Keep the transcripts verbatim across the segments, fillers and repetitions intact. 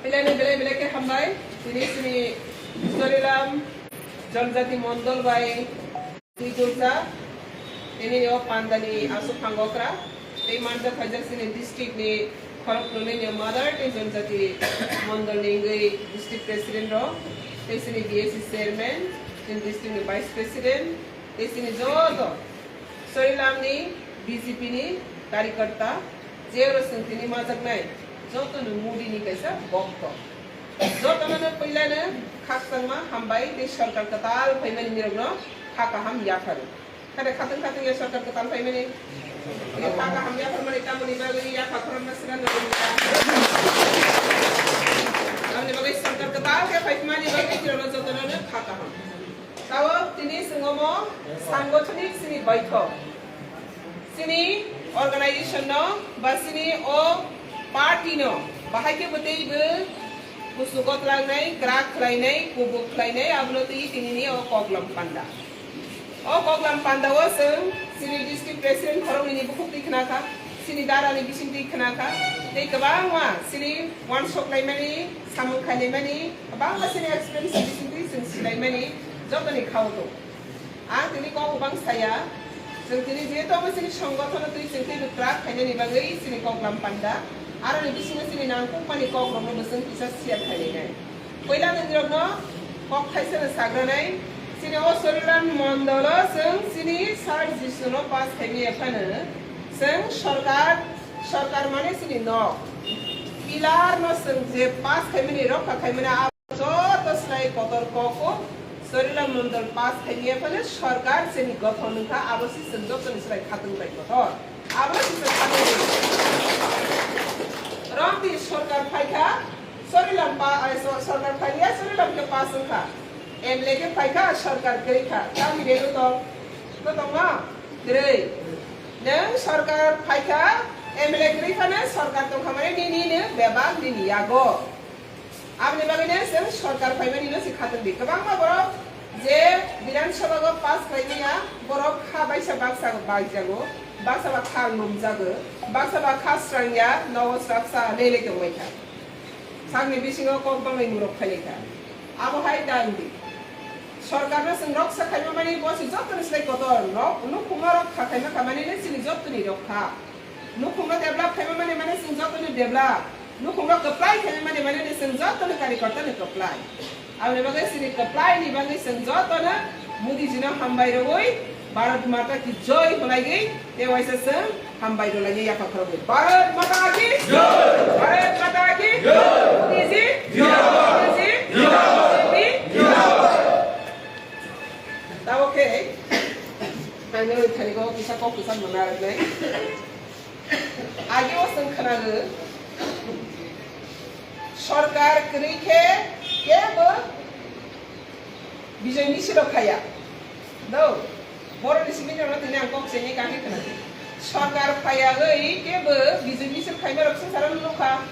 Belai belai belai khe hambai. Tini sini Sorilam Jonjati Mondol bai twijulsa. Tini o pandani aswk phangokra. Tei manjak khaijak sini district ni khorok nunini mother tei Jonjati Mondol ni wngwi district president rok. Tei sini B S C chairman, tini district ni vice president. Tei sini joto Sorilam ni B J P ni karyakarta, je oro chwng tini majaknai joto ni Modi ni kaisa bokto. Joto no puila no khakchangma hambai tei sorkar kwtal phaimani nirok no kha kaham yapharo. Khade khatang khatang ya sorkar kwtal phaimani. Ya kha kaham yapharmani tamoni bagwi ya kha khorokma sina no. Tamoni bagwi sorkar kwtal khe phaimani bagwi nirok no joto no kha kaham. Tao tini chwng omo sangothoni chini baithok. Chini organization no ba chini o party no bahai khe bwtwi bo kusu gotlangnai, kwrak khlainai, kubuk khlainai, abono twi tini ni o koklam panda. O koklam panda o chwng chini district president khoroknwi ni bukhuk twi khna kha, chini dara ni bising twi khna kha, tei kwbangma chini wansok laimani, samung khainai mani, kwbangma chini experience ni bisingtwi chwng sinai mani, jotoni khao tong. Ang tini kok kwbang saya, chwng tini je tongo chini songothono twi chwng teibo kwrak khainani bagwi chini koklam panda, aroni bisingo chini nangkukmani kokrokno bo chwng kisa share khainai nai. Puila nwngrokno kok thaisano sagranai, chini o Sorilam mondolo chwng chini sir Jisuno pass khaimaya phano chwng sorkar, sorkar mane chini nok, pillar no chwng je pass khaimani, rokha khaimani, joto slai kotor kok o Sorilam mondol pass khaimaya phano sorkar chini gothon wngkha, abo se chwng jotoni slai khatungbai kotor. Abo se chwng khatungbai. Romdi sorkar phaikha, Sorilam pa-, ai, so-, sorkar phaiya, Sorilam khe pass wngkha. M L A khe phaikha, sorkar kwrwi kha. Tamni relu tong? Kwtongma? Kwrwi. Nwng sorkar phaikha, M L A kwrwi phano sorkar tongkha mani nini no bebak nini yago. Aboni bagwino chwng sorkar phaimani no se khatungdi. Kwbangma borok je Bidhan Sabha go pass khlaimaya, borok kha baisa baksa baijago, baksa ba kha lumjago, baksa ba kha srangya, nogo srapsa lele tongbaikha. Sakni bisingo kok bangnai murok phailaikha. Abo hai da wngdi. Sorkarno chwng roksa khaima mani bo se jotoni slai kotor. Nok nukhungma rokha khaima kha mani le chini jotoni rokha. Nukhungno develop khaima mani mane chwng jotoni develop. Nukhungno kwplai khaima mani mane chwng jotoni karikortani kwplai. Aboni bagwi chini kwplaini bagwi chwng jotono Modiji no hambai rwui Bharat Mata ki Jai hwnwi tei waisa chwng hambai rwlaini yapha khoroknwi. Bharat Mata ki Jai! Bharat Mata ki Jai! Modiji! Jindabad! Modiji! Jindabad! Jindabad! Tabuk khe ang nini thani kok kisa kok kisa mwnarwknai. Agi o chwng khwnago, sorkar kwrwi khe kebo Bijay Misil rok khaya. Do, boroni simi rokno tini ang kok chengwi kaham khwnago. Sorkar phaiyawi kebo Bijay Misil khaima rok swngcharo nukha.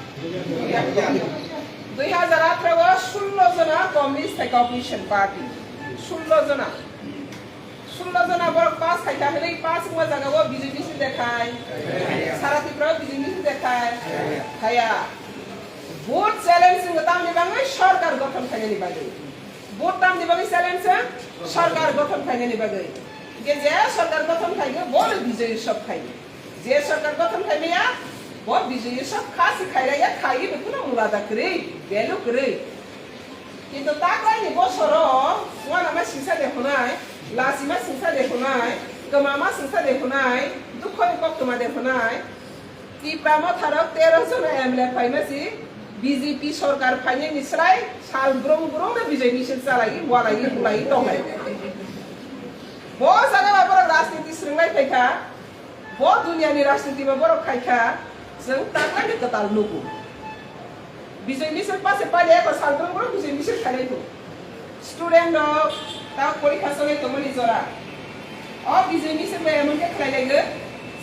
Dui hazar atharo o sullo jona Communist Thai Cooperation Party. Sullo jona. Sullo jona borok pass khaikha hwnwi pass wngma jagao Bijay Misil de khai. Sara Tripura o Bijay Misil de khai. Khaya. Vote challenge wngkha tamni bagwi sorkar gothon khainani bagwi. Vote tamni bagwi challenge wng sorkar gothon khainani bagwi. Hinkhe je sorkar gothon khaikhe bono Bijay Utsav khai. Je sorkar gothon khaimaya, bo Bijay Utsav kha se khairaya, khaiwi bo kuno mula da kwrwi, value kwrwi. Kintu taklaini bosoro uanama singsa de hwnai, lasima singsa de hwnai, kwmama singsa de hwnai, dukhoni koktwma de hwnai. Tipra motharok tero jona M L A phaima si B J P sorkar phainani srai sal brung brung no Bijay Misil chalai, walai, bulai tonglai. Bo jaga ba borok rajniti swrwnglai phaikha. Bo duniani rajniti bo borok khaikha, chwng taklai ni kwtal nugo. Bijay Misil pase pale ko salbrung borok Bijay Misil khailai bo. Student rok ta porikha cholai tongmani jora. O Bijay Misil bai emon khe khlai laigo,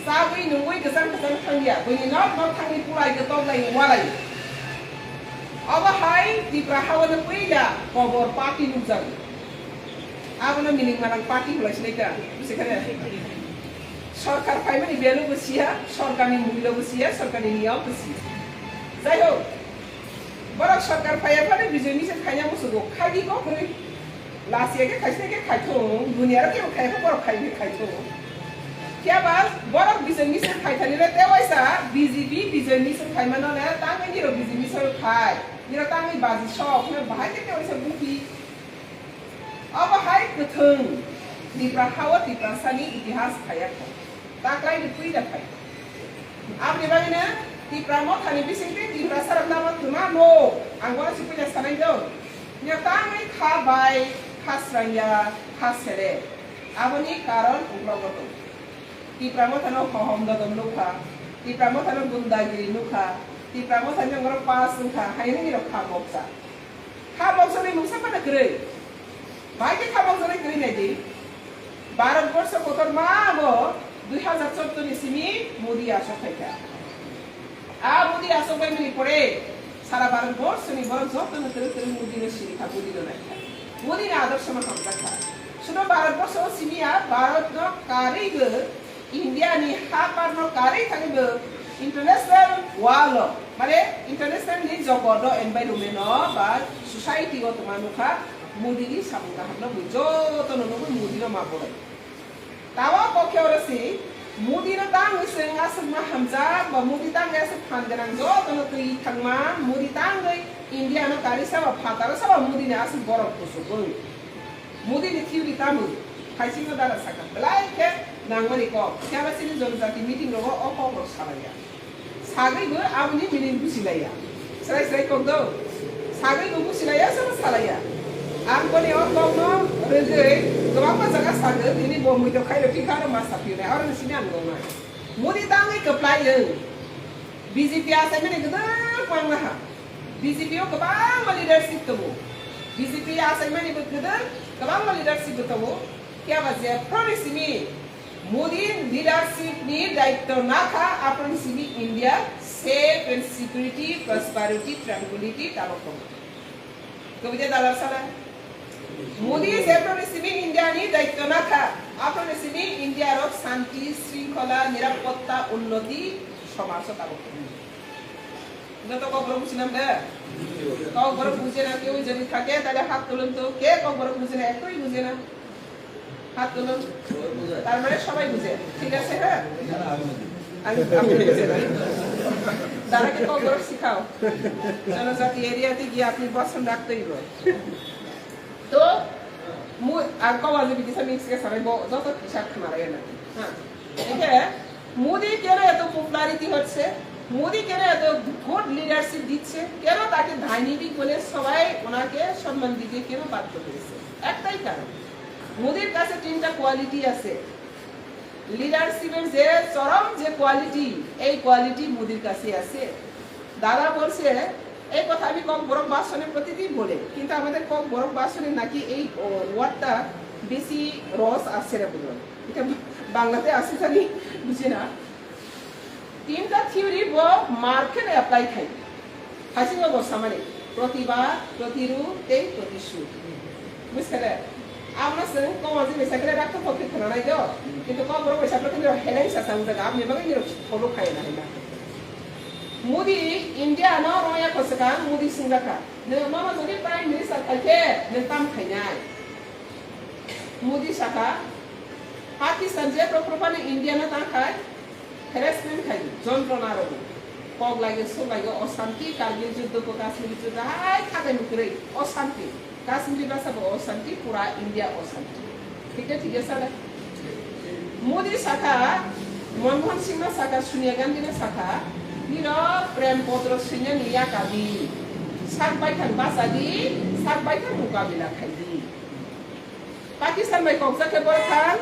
chagwi nungwi gajang gajang thangya, buini nok nok thangwi pulai gotok lai walai. Obo hai Tripura hao no puila kobor party nukjago. Abono miling manang party hwnlai sinai ta, busi kha ne? Sorkar phaimani value bo siya, sorkarni mulyo bo siya, sorkarni niyom bo siya. Jai hok, Borok sorkar phaiya phano Bijoy Misil khaina musugo, khadi kok hwnwi lasiya khe khaisne khe khaithung, duniya rok kebo khaiya khe borok khai khe khaithung. Phiya ba borok Bijoy Misil khaithani le tewaisa B J P Bijoy Misil khaimano le tangwi nirok Bijoy Misil khai, nirok tangwi baji sok hwnwi bahai khe tewaisa bupi. Obo hai kwthwng Tipra ha-o Tiprasani itihas phaiya kho. Taklai ni puila phai. Aboni bagwino Tipra Mothani bisingtwi Tiprasa rok lama twma no. Ang bono si puila sanai do. Nya tangwi kha bai, kha srangya, kha sere. Aboni karon uklogo tong. Tipra Mothano hohom dodom nukha. Tipra Mothano gundagiri nukha. Tipra Mothani ongorok pass wngkha. Haini rok kha moksa. Kha moksa ni mungsa phano kwrwi. Bai khe kha moksa ni kwrwi nai di. Bharat borsho kotor ma bo dui hazar choudo ni simi Modi aswk khai kha. A Modi aswk bai mani pore sara Bharat borsho ni borok joto no twrwk twrwk Modi no siri kha, Modi no nai kha. Modi ni adorsho no hamjak kha. Sudo Bharat borsho simi a Bharat no karwi bo India ni ha par no karwi thangwi bo international world o, mane international ni jogot o environment o ba society o tongma nukha Modi ni samung kaham no bo joto no nugwi Modi no ma bolai. Tawa kokhe oro si Modi no tangwi chwng aswk ma hamjak ba Modi tangwi aswk phan gwnang joto no twi thangma Modi tangwi India no karwi sa ba phataro sa ba Modi ni aswk borok kusubung. Modi ni theory tamo? Khaisingno dara sakha, belai khe nangmani kok. Phiya ba chini Jonojati meeting rogo o kok rok salaiya. Sagwi bo aboni meaning buji laiya. Srai srai kok do. Sagwi bo buji laiya, sobo salaiya. Ang boni o kok no rwgwi kwbangma jaga sagwi, tini bo muitok khai rw phikha aro ma saphinai. Oro ni sini ang nongnai. Modi tangwi kwplai wng. B J P achaimani gwdwk mangna ha. B J P o kwbangma leadership tongo. B J P achaimani bo gwdwk kwbangma leadership bo tongo. Phiya ba jephru ni simi Modi leadership ni daityo nakha, aphru ni simi India safe and security, prosperity, tranquility tabok tongo. Kobide dalar sala. Modi jephru ni simi India ni daityo nakha, aphru ni simi India rok shanti, shringkhola, nirapotta, unnoti, somaj o tabok tongo. Joto kokborok buji nam de? Kokborok buje na, keu jodi thake, tale hat tulun to, ke kokborok buje na, ektoi buje na. Hat tulun. Tar mane sobai buje. Thik ache, ha? Ami, ami buje na. Tara ke kokborok sikhao. Jonojati area te giye apni boson rakte hoibo. To, mu, আর কওয়া যাবে কিসা মিক্স কে সারাই ব-, যত কিসা খানা লাগে না। হ্যাঁ। একে মোদি কেন এত পপুলারিটি হচ্ছে? মোদি কেন এত গুড লিডারশিপ দিচ্ছে? কেন তাকে ডাইনামিক বলে সবাই ওনাকে সম্মান দিতে কেন বাধ্য হয়েছে? একটাই কারণ, মোদির কাছে তিনটা কোয়ালিটি আছে। লিডারশিপের যে চরম যে কোয়ালিটি, এই কোয়ালিটি মোদির কাছে আছে। দাদা বলছে, এই কথা আমি ককবরক ভাষণে প্রতিদিন বলে, কিন্তু আমাদের ককবরক ভাষণে নাকি এই, ও, ওয়ার্ডটা বেশি রস আসছে না বুঝলাম। এটা বাংলাতে আসে জানি, বুঝি না। তিনটা থিওরি ব মার্কেট অ্যাপ্লাই খাই। Haisingo bo samani, protibad, protirud tei protishud. Bujikhade? Abno chwng kok manjak bai sakhe rakto pokhe khwnanai do, kintu kok borok bai sakhe nirok heleng sa sa wngjak, aboni bagwi nirok follow khai na hai na. Modi India no rwngya kwchwkang, Modi swngjakha, nwng mama jodi Prime Minister khai khe nwng tamo khainai? Modi sakha, Pakistan je proper phano India no tang khai, harassment khai, jontrona rogo. Kok laigo, so laigo, oshanti, Kargil juddo ko, Kashmir juddo, hai khatai mukrwi, oshanti. Kashmiri basa bo oshanti, pura India oshanti. Thik na thik ya sala? Modi sakha, Manmohan Singh no sakha, Sonia Gandhi no sakha, nirok prem potro swinani yakadi. Sak baithang bachadi, sak baithang mukabila khaidi. Pakistan bai kokjak khe borok thang,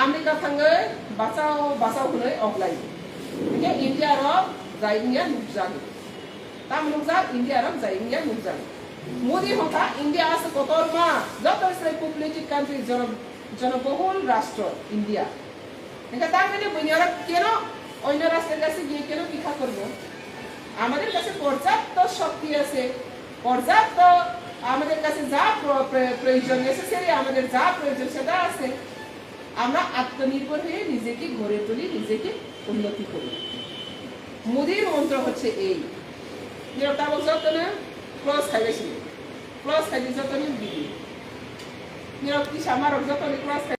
America thangwi bachao, bachao hwnwi oklai. Hwnkhe India rok jai wngya nukjago. Tamo nukjak, India rok jai wngya nukjago. Modi hwnkha India aswk kotorma, joto se populated country, jono-, jonobohul rastro India. Hingke tamni buini oro keno onyo rastro kaise giye keno bikha korbo? Amader kache porjapto shokti ache, porjapto amader kache ja pro-, pre-, proyojon, necessary amader ja proyojon seda ache, amra atmanirbhor hoye nijeke gore tuli, nijeke unnoti kori. Modir montro hocche ei. Nirok tabok jotono close khailai sini. Close khaidi jotono bidi. Nirok kisa marok jotono close khai.